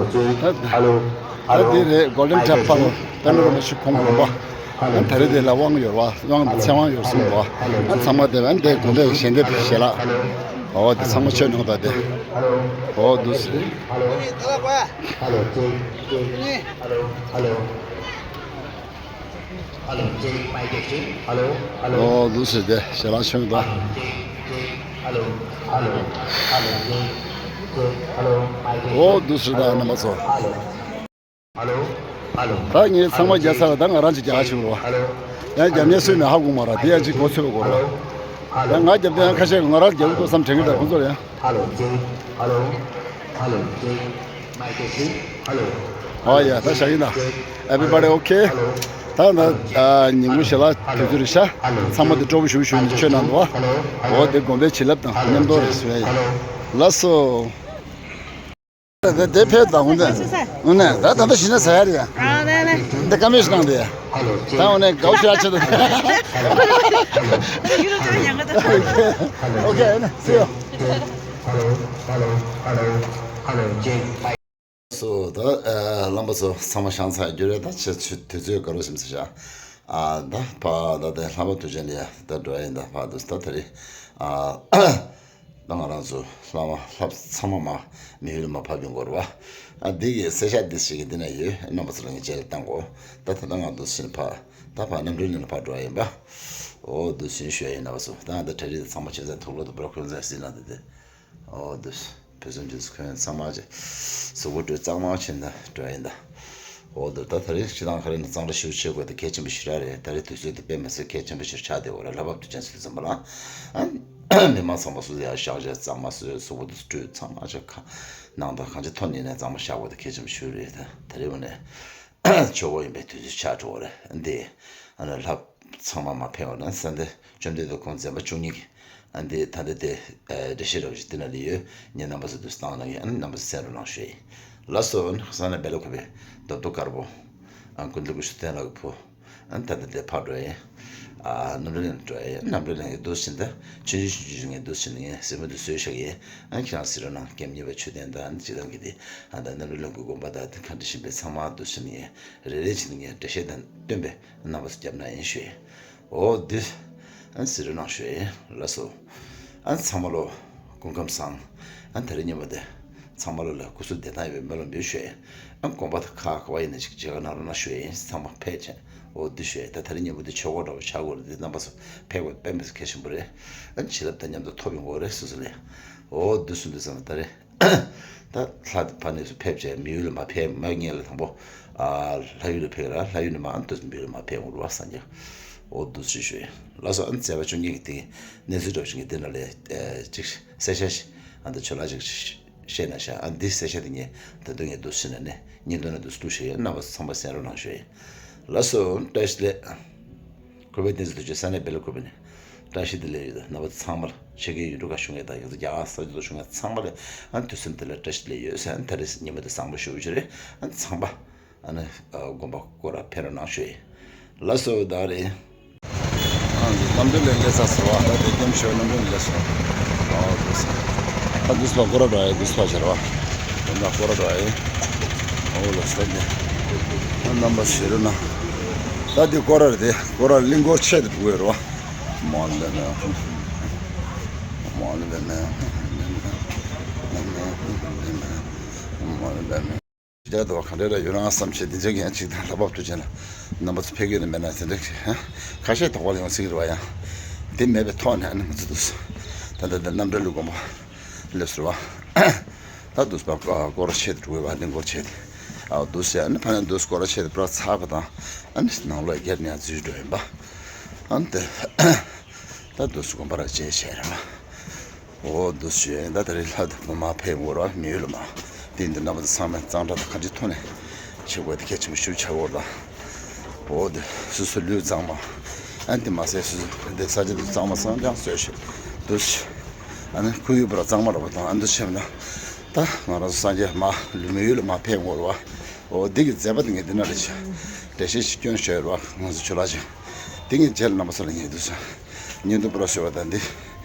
ལུགས། ད་དེ་རེད་Golden Temple དཔལ་ནོར་རིན་པོ་ཆེ་ཁོང་དགོན་པ། ད་རེས་དེ་ལ་དབང་ཡོད་བ་དབང་དང་ཚེ་དབང་ཡོད་གསུངས་བ། ཚང་མ་དེ་བས་དེ་དགོན་པའི་ཞལ་འདེབས་ཞལ་ལག་འོ་དེ་ཚང་མ་ཆོས་ནང་ད་དེ། འོ་འདུག་སེ། Hello, check, mic testing. Hello, hello. ཨོ་འདུག་སེ་དེ་ཞལ་ལག་མཆོད་དོ། Hello, check, check. Hello, hello, hello, check, check. Hello, mic testing. ཨོ་འདུག་སེ་ད་རྣམ་པ་ཚོ། Hello, hello, hello. ད་ངས་ཚང་མ་རྒྱག་ཚར་ལ་ད་ང་རང་ཅིག་རྒྱག་ཆོག་རོ། Hello. ཡང་རྒྱག་མཁན་སུས་མེད་ཧ་གོ་མ་ར་དེ་ཡང་ཅིག་གོ་ཚོད་གོ་རོ། Hello, hello. ཡང་ང་རྒྱབ་དེ་ཡང་ཁ་ཤས་ང་རང་རྒྱབ་དགོས་བསམ་དྲན་གི་ད་ཁོང་ཚོར་ཡང་། Hello, check. Hello, hello, check. Mic testing. Hello. ཨོ་ཡ་ད་བཞག་ཡིན་ད། Everybody okay? ད་ད་ཉིན་གུང་ཞལ་ལག་དུས་ཚོད་རེད་ཤག་ཚང་མ་དེ་སྤྲོ་པོ་ཞུ་ཞུ་ནས་ཆོས་གནང་འདུག་བ། འོ་དེ་དགོན་པའི་བྱིན་རླབས་དང་མཉམ་དུ་རེད་ཟེར་ཡ་ཡིན། ལགས་སོ། ད་དེ་ཕེབས་དང་འོ་ནས་འོ་ནས་ད་ད་ལྟ་ཞིག་ན་ཟ་ཡ་རེད་ཡ། ཨ་ལེ་ལེ། དེ་ཀ་མེད་ཞིག་གནང་དེ། ད་འོ་ནས་དགའ་བོ་ཞེ་དྲག་བྱེད་དོ། Okay, see you. སོ་ད་ཨ་རྣམ་པ་ཚོ་ཚང་མ་བཞེངས་ཚར་རྒྱུ་རེད། ད་ཆེ་ཆུ་དུས་ཚོད་ག་རོ་ཞིམ་ཟེར་བྱ། ཨ་ད་ཕ་ད་དེ་ལྷག་པ་དུས་ཆེན་ལ་ཡ་ད་འགྲོ་ཡ་ཡིན། ད་ཕ་དུས་ད་དེ་རེད། ཨ་ད་ང་རང་ཚོ་ལྷག་མ་ལྷག་ཚང་མ་མ་མི་ཡུལ་མ་ཕབ་ཡོང་གོ་ར་བ། ཨ་འདི་གི་གསལ་བཤད་འདི་ཞིག་གི་འདི་ན་ཡོད། རྣམ་པ་ཚོ་ལ་ངས་རྗེས་ལ་བཏང་གོ། ད་ད་ལྟ་ང་དུས་ཆེན་ཕ་ད་ཕ་རྣམ་གྲོལ་གླིང་ལ་ཕ་འགྲོ་ཡ་ཡིན་པ། འོ་དུས་ཆེན་ཞུ་ཡ་ཡིན། རྣམ་པ་ཚོ་ད་ད་གྲ་སྒྲིག་ཚང་མ་བྱེད་ཚར། ཐུགས་ལོ་དུ་བུ་ར་འཁོན་ཚར་ཟིན་ན་དེ་དེ། འོ་དུས། བོད་སོན་ཇུས་ཁོན་ཚང་མ་ཅེ། གཟུགས་པོ་དྲོད་གཙང་མ་ཕྱིན་ན་འགྲོ་ཡིན་ད། འོ་དུས་ད་ད་རེས་ཕྱི་ཐང་ཁ་རེ་ན་གཙང་སྦྲ་ཞུ་བྱེད་དགོས་ད་གལ་ཆེན་པོ་ཞིག་ར་རེད། ད་རེས་དུས་ཚོད་དུ་དཔེ་མི་སྲིད་གལ་ཆེན་པོ་ཞིག་ཆགས་བསྡད་འོ་ར། ལྷ་བབ་དུས་ཆེན་ཚུལ་ཙམ་པ་ལ། མི་མང་ཚང་མ་སུ་ཡ་བཞག་བྱས་གཙང་མ་སུ་གཟུགས་པོ་དུས་དྲོད་གཙང་མ་ཅེ་ཁ། ནང་དང་གང་ཅི་ཐོན་ཡིན་ན་གཙང་མ་བཞག་དགོས་ད་གལ་ཆེན་པོ་ཞིག་རེད། ད་ད་རེས་འོ་ནས། ཆོག་གོ་ཡིན་པའི་དུས་ཚོད་ཆགས་འགྲོ་བ་རེད་འདི། ཨ་ནི་ལྷ་ཚང་མ་མ་ཕེབས་པ་ན་ས་འདི་བཅོམ་ལྡན་འདས་ཁོང་འཛིན་པ་བཅུ་གཉིས་ཀྱི་ཨ་འདི་ད་ལྟ་དེ་འགྲེལ་བཤད་རོགས་ཞིག་འདི་ན་ལི་ཡོད། ངས་རྣམ་པ་ཚོ་དུས་བཏང་གནང་ཡིན། ཨ་ནི་རྣམ་པ་ཚོ་གསན་རོགས་གནང་ཞུ་ཡིན། ལགས་སོ། ས་ན་བེ་ལ་ཁོ་པའི་རྡོ་རྡོ་དཀར་པོ། ཨ་ཀུན་འདུས་སྐུ་ཞབས་བསྟན་ལགས་ཀྱི་བུ། ཨ་ད་ལྟ་དེ་ཕར་འགྲོ་ཡིན། ཨ་རྣམ་གྲོལ་གླིང་འགྲོ་ཡིན། རྣམ་གྲོལ་གླིང་གི་འདུག་ཟིན་ད། ཆུང་ཆུང་ཆུང་ཆུང་ངས་འདུག་ཟིན་ངས་སེམས་མོ་འདུག་བཟོས་བཞག་ཡིན། ཨ་ཁྱེད་རང་གཟིགས་རོགས་གནང་། ཀེམ་གཉིས་པའི་མཆོད་རྟེན་དང་སྤྱི་དང་གི་དེ། ཨ་ད་རྣམ་གྲོལ་གླིང་གི་དགོན་པ་དང་དེ་ག་འདྲ་བཞིན་པའི་ཚང་མ་འདུག་ཟིན་ངས་རེ་རེ་བྱས་ནས་ངས་འགྲེལ་བཤད་དང་སྟོན་པའི་རྣམ་པ་ཚོ་བརྒྱབ་ན་ཡིན་ཞུ་ཡིན། འོ་འདི། ཨ་གཟིགས་རོགས་གནང་ཞུ་ཡིན། ལགས་སོ། ཨ་ཚང་མ་ལོ། སྐུ་ཁམས་བཟང་། ཨ་ད་རེས་ཉིན་མོ་དེ། ཚང་མ་ལོ་ལ་སྐུ་གཟུགས་བདེ་ཐང་ཡོད་པའི་སྨོན་ལམ་ཡོད་ཞུ་ཡིན། ཨ་དགོན་པ་དང་ཁག་ག་བ་ཡིན་ན་ཅིག་མཇལ་ཁ་གནང་རོགས་གནང་ཞུ་ཡིན། ཚང་མ་ཕེབས་བྱས། འོ་འདི་ཞུ་ཡིན། ད་ད་རེས་ཉིན་མོ་འདི་ཆོས་སྐོར་འདྲ་བོ་བྱ་དགོས་རེད། འདི་རྣམ་པ་ཚོ་ཕེབས་དགོས་དཔེ་མི་སྲིད་གལ་ཆེན་པོ་རེད། ཨ་བྱིན་རླབས་དང་མཉམ་དུ་ཐོབ་ཡོང་གི་རེད་སོ་སོ་ལ། འོ་འདི་སུ་འདི་ཙམ་ད་རེད། ད་ལྷ་ཕ་ནས་སུ་ཕེབས་བྱས་མི་ཡུལ་ལ་མ་ཕེབས་མ་ངེས་ལ་དང་པོ། ཨ་ལྷ་ཡུལ་ལ་ཕེབས་ར། ལྷ་ཡུལ་ནས་མ་ཨ་འདི་མི་ཡུལ་ལ་མ་ཕེབས་འོང་རུ་བ་སངས་རྒྱས། འོ་འདི་ཞུ་ཞུ་ཡིན། ལགས་སོ། ཨ་མཛད་པ་བཅུ་གཉིས་ཀྱི་སྟེང་གནས་ཚུལ་འདྲ་བོ་ཞིག་གི་འདི་ན་ལས་ཅིག་གསལ་ཤ་ཞིག་ཨ་འདི་ཆོས་ལ་ཅིག་བཤད་ན་ཤ། ཨ་འདི་གསལ་ཤ་དེ་ངས་ད་དུང་ངས་འདུག་ཟིན་ན་ནས་ཉིན་ཐོ་ན་འདུག་སུ་ཞེས་རྣམ་པ་ཚང་མ་གསན་རོགས་གནང་ཞུ་ཡིན། ལགས་སོ། བཀྲ་ཤིས་བདེ་ལེགས། ཁོ་པའི་བསྟན་འཛིན་དུ་ཆོས་ས་གནས་བེ་ལ་ཁོ་པའི་ནས་བཀྲ་ཤིས་བདེ་ལེགས་ཡོད། རྣམ་པ་ཚང་མ་ལ་ཆེད་མཁས་ཡུལ་གྲུ་ཁག་བཞུགས་མཁན་དང་ཡང་རྒྱ་གར་ས་ཆ་དུ་བཞུགས་མཁན་ཚང་མ་ལ་ཨ་དུས་གསུམ་དེ་ལ་བཀྲ་ཤིས་བདེ་ལེགས་ཡོད་ཟེར། ཨ་ད་རེས་ཉིན་མོ་དེ་བཟང་པོ་ཞུ་རྒྱུ་རེད། ཨ་ཚང་མ་ཨ་ནི་དགོན་པ་སྐོར་ར་ཕེབས་རོགས་གནང་ཞུ་ཡིན། ལགས་སོ། ད་རེད། རྣམ་གྲོལ་ལས་སླེབས་ཚར་སོང་བ། ད་དེ་ཀེམ་ཤོད་རྣམ་གྲོལ་ལས་སླེབས་སོང་། ཨ་དུས་ཨ་དུས་པ་སྐོར་ར་འགྲོ་ཡ། དུས་པ་ཆེ་ར་བ། དེ་འདྲ་སྐོར་ར་འགྲོ་ཡ་ཡིན། འོ་ལགས་སོ། ད་དེ་རྣམ་པ་ཤེས་རོགས་གནང་། ད་དེ་སྐོར་ར་རེད། དེ་སྐོར་ར་གླིང་སྐོར་ཆེད་དུ་འགྲོ་ཡ་ར་བ། མ་འདི་ན་མ་འདི་ན་མ་འདི་ན། དེ་ལྟ་བ་ག་འདྲ་ར་ཡོད་རང་བསམ་བྱས་དེ་འཇག་ཡང་ཅིག་དང་ལྷ་བབ་ཏུ་ཅན་ལ་རྣམ་པ་ཚོ་ཕེབས་ཀྱི་ཡོད་ན་མེད་ན་དེ་འདྲ་ཞིག་ཁ་ཤས་དོགས་པ་ཡོང་སྲིད་ཀྱི་རེད་བ། ཡང་དེ་མེད་པའི་ཐོག་ནས་ཨ་ནི་ང་ཚོ་འདུག་ད་ལྟ་དེ་རྣམ་གྲོལ་གླིང་དགོན་པ་སླེབས་སོང་བ། ད་འདུག་པ་སྐོར་ཆེད་དུ་འགྲོ་བ། གླིང་སྐོར་ཆེད་དུ་ཨ་འདུག་ཟེར། ཨ་ནི་ཕ་ནས་འདུག་སྐོར་ཆེད་དུ་པྲ་ཚར་བ་དང་ཨ་ནི་ནང་ལོགས་སྒེར་ནས་འཛུལ་འགྲོ་ཡིན་པ། ཨ་ནི་དེ། ད་དུས་སུ་དགོན་པ་ར་བཅས་བྱས་ར། འོ་དུས་སུ་ཡོད། ད་ད་རེས་ལྷ་དང་བུ་མ་ཕེབས་འོར་བ་མི་ཡུལ་མ། དེ་འདི་རྣམ་པ་ཚང་མས་གཙང་སྦྲ་དང་གང་ཅི་ཐོག་ནས་བྱེད་དགོས་དེ་གལ་ཆེན་པོ་ཞིག་ཆགས་འོར་ལ། འོ་དེ་སུ་སུ་ལུས་གཙང་མ། ཨ་དེ་མ་ཟད་སུ་སུ་དེ་ས་ཆ་དུ་གཙང་མ་སང་ཀྱང་བཟོས་ཤིག་དུས་སུ། ཨ་ནི་ཁོར་ཡུག་པ་ར་གཙང་མ་ར་བ་དང་ཨ་འདུ་ཆེན་ན། ད་ང་རང་ཚོ་སངས་རྒྱས་མ་ལུས་མི་ཡུལ་མ་ཕེབས་འོར་བ། འོ་འདི་གི་མཛད་པ་འདི་ངས་འདི་ན་རེ་བྱ། འགྲེལ་བཤད་ཞིག་སྐྱོན་ཤོར་བ་ང་ཚོ་ཆོས་ལ་ཅིག་འདི་ངས་རྗེས་ལ་རྣམ་པ་ཚོ་ལ་ངས་འདུག་ས། ཉིན་དུ་པུ་ར་ཤོར་བ་དང་འདི།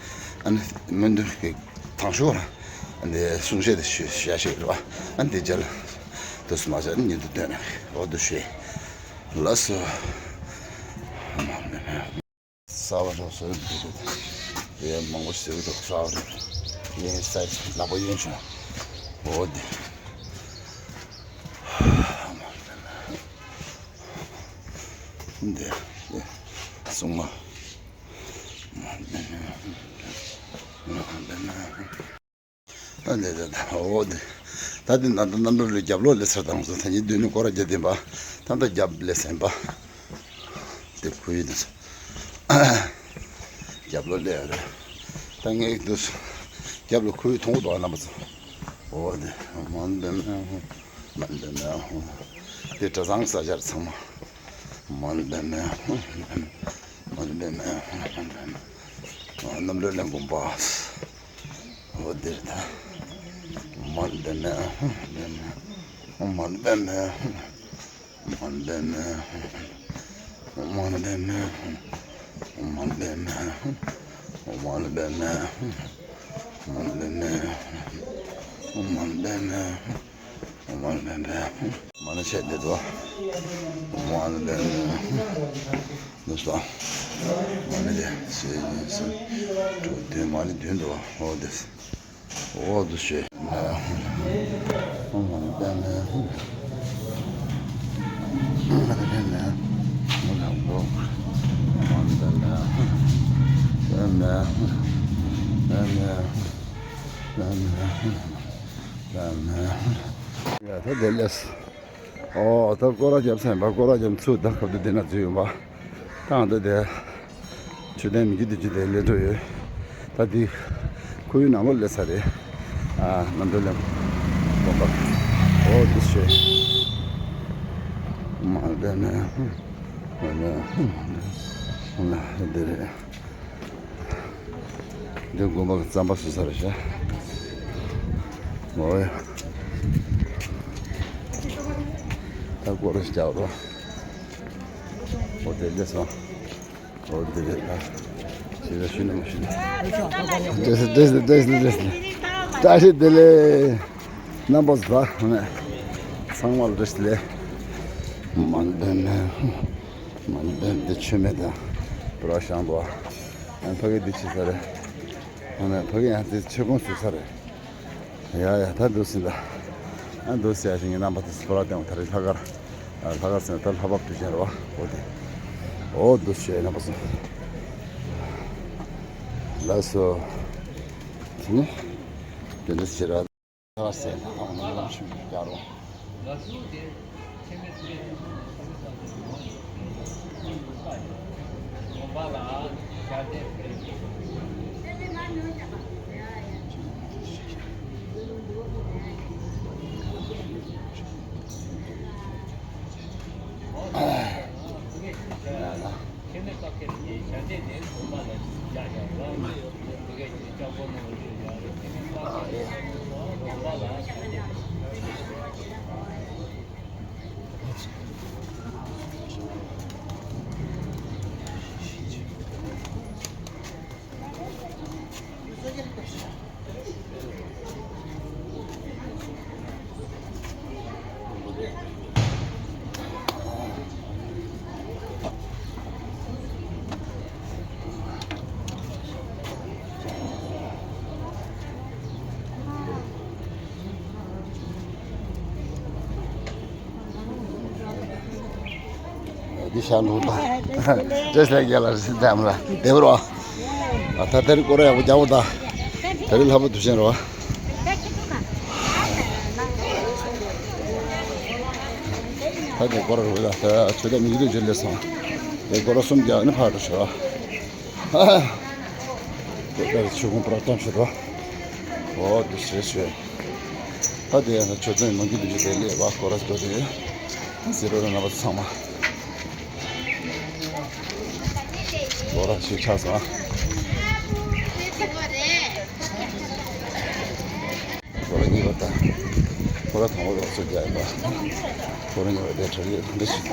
ཨ་ནི་སྨོན་འདུན་གྱི་དང་ཤོག་ར། འདི་གསུང་བཤད་དེ་ཞུ་བྱ་ཞིག་རེད་བ། ཨ་འདི་རྗེས་ལ་འདུག་སུ་མ་བྱ་ཉིན་དུ་སྟོན་ན་འོ་འདུག་ཤེས། ལགས་སོ། གསར་པ་འདྲ་བཟོས་འདུག་དེ་མང་པོ་ཞིག་འདུག་གསར་པ་རེད། ཡིན་ས་ལག་པ་གཡོན་བྱུང་། འོ་དེ། འདི་སྲུང་མ། ཨ་ལེ་ལེ་ལེ། འོ་དེ། ད་དེ་ན་ད་རྣམ་གྲོལ་ལ་རྒྱབ་ལོགས་ལས་ཚར་དང་སོ་ད་ཉིན་བདུན་ནི་སྐོར་ར་བརྒྱབ་བསྟན་པ། ད་ད་རྒྱབ་ལས་ཟིན་པ། དེ་ཁོ་ཡི་དེ། རྒྱབ་ལོགས་ལས་རེད། ད་ངས་དུས་རྒྱབ་ལོགས་ཁོ་ཡི་མཐོང་གོ་འདུག་ཨ་རྣམ་པ་ཚོ། འོ་དེ་མ་འདི་མེད་ཧོ། མ་འདི་མེད་ཧོ། དེ་གྲྭ་ཚང་ས་ཆར་ཚང་མ། མ་འདི་མེད་ཧོ། མ་འདི་མེད་ཧོ། མ་འདི་མེད། རྣམ་གྲོལ་གླིང་དགོན་པ། འོ་དེ་རེད་ད། མ་འདི་མེད་ཧོ། མ་འདི་མེད་ཧོ། མ་ཎི་བྱས་ཏེ་འདུག་མ་ཎི་ལས་ནས་འདུག་སོ། མ་ཎི་དེ་ཞེས་ཡིན་ཟེར། དྲུག་བདུན་མ་ཎི་བདུན་འདུག་འོ་དེ། འོ་དེ་ཞེས། ཡ་ད་དེ་ལས། ཨོ་ད་སྐོར་ར་རྒྱབ་ཚར་ཡིན་པ། སྐོར་ར་རྒྱབ་ཚུར་ད་ཁབ་ཏུ་དེ་ན་འཛུལ་ཡོང་པ། ད་ང་ད་དེ་མཆོད་རྟེན་མི་འགྱུར་དུས་ཀྱི་དེ་སླེབས་འགྲོ་ཡོད། ད་འདི་ཁོར་ཡུག་ནང་ལོགས་སླེབས་ཚར་རེད། ཨ་རྣམ་གྲོལ་གླིང་དགོན་པ། ཨོ་འདི་ཞེས། མ་འདི་ནས་འདི་རེད། འདི་དགོན་པ་གི་རྩམ་པ་བཟོ་ས་རེད་ཤག་འོ་ཡ། ད་སྐོར་ར་ཞིག་རྒྱག་རོགས། འོ་དེ་ལས་སོང་། འོ་དེ་རེད་ད། ཞེ་དྲག་ཞུ་ནི་མ་ཞུ་ནི། བཀྲ་ཤིས་བདེ་ལེགས། བཀྲ་ཤིས་བདེ་ལེགས། བཀྲ་ཤིས་བདེ་ལེགས། རྣམ་པ་ཚོ་ཚང་མ་ལ་བཀྲ་ཤིས་བདེ་ལེགས། མ་འདི་ནས། མ་འདི་འདི་མཆོད་མེ་དང་། པུ་ར་ཤང་དུ། ཨ་ཕ་གི་འདི་ཕྱི་ས་རེད། ཨ་ནི་ཕ་གི་ཡང་འདི་མཆོད་ཀོང་བཟོས་ས་རེད། ཡ་ཡ་ད་འདུག་སེ་ད། ཨ་འདུག་སེ་ཡ་ཞིག་ངའི་རྣམ་པ་དེ་སྤོ་ར་སྟེང་ད་རེས་ལྷག་དཀར། ལྷག་དཀར་ཟེར་ན་ད་ལྷག་པ་དུས་ཆེན་རེད་བ། འོ་དེ། འོ་འདུག་སེ་རྣམ་པ་ཚོ། ལགས་སོ། དེ་ནི། དེ་འདྲ་ཞིག་ར། ལྷག་དཀར་ཟེར་ན་ཨ་ནི་ལམ་ཞིག་རྒྱག་རོགས། འདི་ཤ་འདུག་ད། བཀྲ་ཤིས་བདེ་ལེགས། རྒྱལ་ལ་རིག་འཛིན་འདམ་ལ་བདེ་བོ་རོ། ཨ་ད་དེ་རིང་སྐོར་ར་ཡག་པོ་རྒྱག་པོ་ད། དེ་རིང་ལྷག་པ་དུས་ཆེན་རོ། ད་དེ་སྐོར་ར་རོ་ད། ད་ཆོས་དད་མི་འདུག་ཅེས་ལས་སོང་། དེ་སྐོར་ར་གསུམ་རྒྱག་ནི་ཕར་འགྲོ་ཤོག་ཨ་ཧ། དེ་ལྟར་ཆོས་ཁུངས་པར་བཀྲམ་ཞིག་རོ། འོ་དེ་ཞེས་ཞུས། ད་དེ་ཡང་ཆོས་ཚན་མང་རྒྱུད་དུ་ཞུས་ཏེ་ལས་བ་སྐོར་ར་སྐྱོ་དེ། ཟེར་རོ་ར་རྣམ་པ་ཚང་མ། སྐོར་ར་ཞིག་ཆགས་སོང་ཨ། སྐོར་ར་གཉིས་པ་དང་། སྐོར་ར་དང་པོ་རོགས་ཚོ་རྒྱག་ཡིན་པ། སྐོར་ར་གཉིས་པ་དེ་གྲ་རྒྱས་འདི་ཞིག་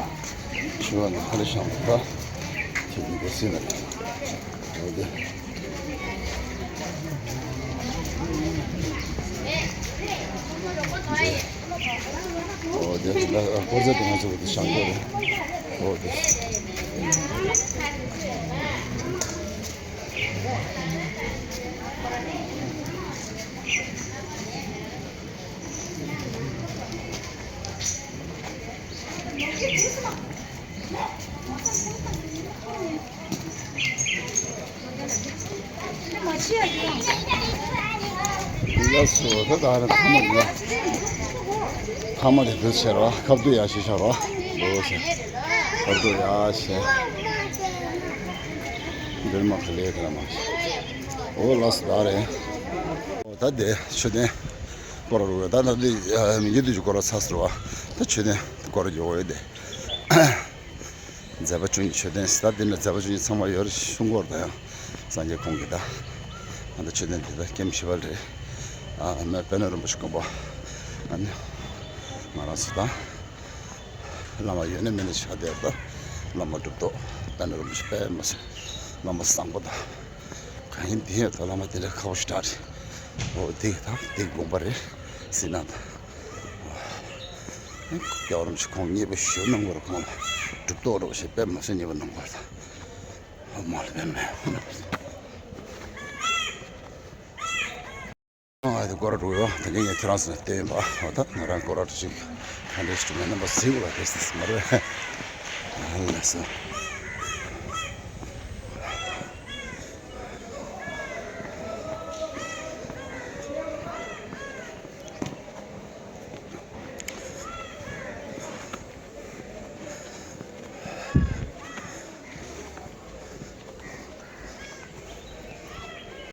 ཆུ་བ་ནང་ཧ་ལས་ཤང་བ། ཁྱེད་ཀྱི་འདི་སྲིད་ན། འོ་དེ། འོ་དེ་ལ་སྐོར་རྫས་དེ་ང་ཚོ་གི་ཤང་སྐོར་རེད། འོ་དེ། ལགས་སོ། ད་ད་རེ་ཐ་མ་རེད། ཐ་མ་རེད། འདི་ཆེ་རོ། ཁབ་ཏུ་ཡ་ཤི་ཤ་རོ། འདི་ཆེ། ཁབ་ཏུ་ཡ་ཤི། འདིར་མ་ཁ་ལེ་ཁ་ལ་མ་ཤི། འོ་ལགས་སོ། ད་རེད། འོ་ད་དེ་མཆོད་རྟེན་སྐོར་ར་རུ་ད་ད་དེ་མི་འགྱུར་དུས་ཀྱི་སྐོར་ར་ཚ་ཟེར་བ། ད་མཆོད་རྟེན་སྐོར་ར་འགྱོ་འོ་ཡོད་དེ། མཛད་པ་བཅུ་གཉིས་མཆོད་རྟེན་ཟེར། ད་འདི་ནས་མཛད་པ་བཅུ་གཉིས་ཚང་མ་ཡོད་རེད། གཞུང་སྐོར་དང་ཡང་སངས་རྒྱས་ཁོང་གི་ད། ཨ་ད་མཆོད་རྟེན་འདི་ད་ཀེམ་ཞི་བ་རེད། ཨ་མེ་པད་ནོར་རིན་པོ་ཆེ་དགོན་པ། ཨ་ནི་ང་རང་ཚོ་ད་ བླ་མ་ཡོད་ན་མེད་ན་ཆགས་བསྡད་ད། བླ་མ་གྲུབ་ཐོབ་དཔལ་ནོར་རིན་པོ་ཆེ་དཔེ་མ་སྲིད། བླ་མ་བཟང་པོ་དང་། གང་ཡིན་དེ་ཡོད་ད། བླ་མ་དེ་འདྲ་ཁག་པོ་ཞེ་དྲག་རེད། འོ་དེ་དང་དེ་དགོངས་པ་རེད། ཟེར་ན་ད། རྒྱལ་བ་རིན་པོ་ཆེ་ཁོང་མཉེས་པོ་ཞུ་གནང་བར་ཁོང་ལ་གྲུབ་ཐོབ་རོགས་ཞེས་དཔེ་མ་སྲིད་མཉེས་པོ་གནང་བར་ད། མ་ལ་བས་མེད། ཨ་དེ་སྐོར་ར་འགྲོ་ཡོད། དེ་ནས་ངས་ཁྱེད་རང་ཚོ་ལ་བསྟན་པ་འོ་ད་ང་རང་སྐོར་ར་འགྲོ་ཞིག་ག་འདྲས་ཞིག་མེད་རྣམ་པ་གཟིགས་དགོས་ལ་དེ་སྲིད་མ་རེད། ཨ་ལ་སོ།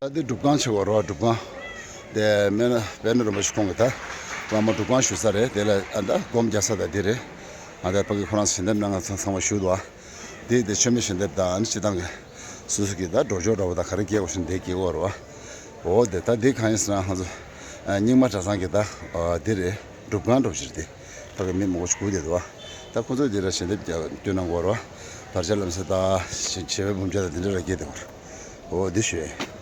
ད་འདི་སྒྲུབ་ཁང་ཆེ་བ་རོ། སྒྲུབ་ཁང་དེ་མེད་ན་དཔལ་ནོར་རིན་པོ་ཆེ་ཁོང་གི་ད་བླ་མ་སྒྲུབ་ཁང་ཞུ་ས་རེད། དེ་ལ་ཨ་ད་སྒོམ་རྒྱག་ས་ད་འདི་རེད། ང་ད་ཕ་གི་ཁོ་རང་ཞལ་འདེབས་གནང་ང་ཚང་ཚང་མ་ཞུ་འདུག་ཨ། འདི་དེ་མཆོད་མེ་ཞལ་འདེབས་དང་ཨ་ནི་སྤྱི་བཏང་གི་སོ་སོ་གི་ད་འགྲོ་ཆོག་འདྲ་བོ་ད་ག་རེ་སྐྱེལ་དགོས་ཤིང་འདི་སྐྱེལ་དགོས་རོ། འོ་དེ་ད་འདི་གང་ཡིན་ཟེར་ན་ང་ཚོ་རྙིང་མ་གྲྭ་ཚང་གི་ད་འདི་རེད། སྒྲུབ་ཁང་འགྲོ་ཕྱིར་དེ། ཕ་གི་མི་མང་པོ་ཞིག་སྒུག་བསྡད་འདུག་བ། ད་ཁོ་ཚོས་འདི་ལ་ཞལ་འདེབས་རྒྱག་སྟོན་གནང་དགོས་རེད་བ། དར་ལྕོག་ལམ་སེང་ད་ཞེ་བའི་འབུམ་ཆ་དང་འདི་འདྲ་ར་སྐྱེལ་བསྡད་ཡོད་རེད། འོ་འདི་ཞུ་ཡས།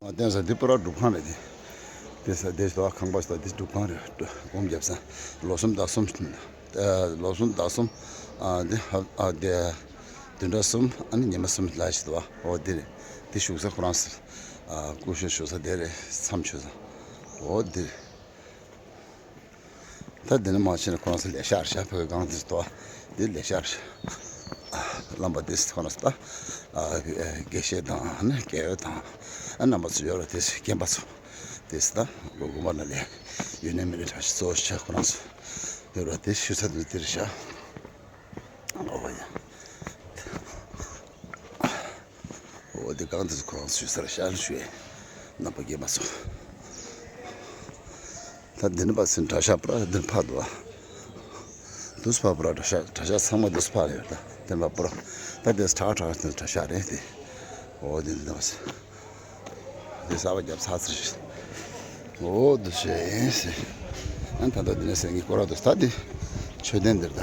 ང་བསྟན་ས་འདི་པུ་ར་སྒྲུབ་ཁང་རེད་དེ། དེ་ས་དེ་ཞོ་ཁང་པ་ཞིག་འདི་སྒྲུབ་ཁང་རེད། སྒོམ་རྒྱབ་ས་ལོ་གསུམ་ཟླ་གསུམ། ཨ་ལོ་གསུམ་ཟླ་གསུམ། ཨ་འདི་ཧ་ཨ་འདི་བདུན་ཕྲག་གསུམ། ཨ་ནི་ཉི་མ་གསུམ་ལ་ཞིག་འདུག་བ། འོ་འདི་རེད། འདི་བཞུགས་ས་ཁོ་རང་ས། ཨ་སྐུ་གཤེགས་བཞུགས་ས་དེ་རེད། མཚམས་ཆོད་ས། འོ་འདི་རེད། ད་འདི་ནི་མ་ཕྱིན་ན་ཁོ་རང་ཚོ་ལས་ཤག་རེད་ཤག་ཕ་གི་སྒང་འདིར་ཏོ། འདི་ལས་ཤག་རེད་ཤག་བླ་མ་འདི་ཁོ་རང་ཚོ་ད་དགེ་བཤེས་དང་ནི་དགེ་འོས་དང་རྣམ་པ་ཚོ་ཡོད་རེད། དེ་རྒན་པ་ཚོ་དེ་ད་དགོན་པ་ནང་ལས་ཡོད་ནས་མི་རེད་གྲྭ་ཤག་གཙོ་བོ་ཤག་ཁོ་རང་ཚོ་ཡོད་རེད། དེ་ཞུ་ས་འདི་འདིར་ཤག་ཨོ་ཡ། འོ་དེ་གང་དེ་ཁོ་རང་ཚོའི་སར་ཤར་ཞུས། རྣམ་པ་རྒན་པ་ཚོ། ད་འདི་ནི་པ་སེང་གྲྭ་ཤག་པུ་ར་འདིར་ཕར་འདུག་བ། དུས་ཕ་པུ་ར་གྲྭ་ཤག་གྲྭ་ཤག་ཚང་མ་དུས་ཕ་ལ་ཡོད། ད་འདི་ནི་པ་པུ་ར། ད་དེ་ཁྲ་ཁྲ་དེ་གྲྭ་ཤག་རེད་དེ། འོ་དེ་འདི་ནི་པ་སེང་། དེ་གསར་པ་རྒྱབ་ཚར་ཚར་ཞིག་འོ་དུ་ཞེས་ཟེར། ཨ་ད་ད་འདི་ནི་སེང་གི་སྐོར་ར་འདུག་ད་དེ་མཆོད་རྟེན་འདིར་ད།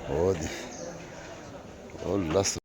འོ་དེ། འོ་ལགས་སོ།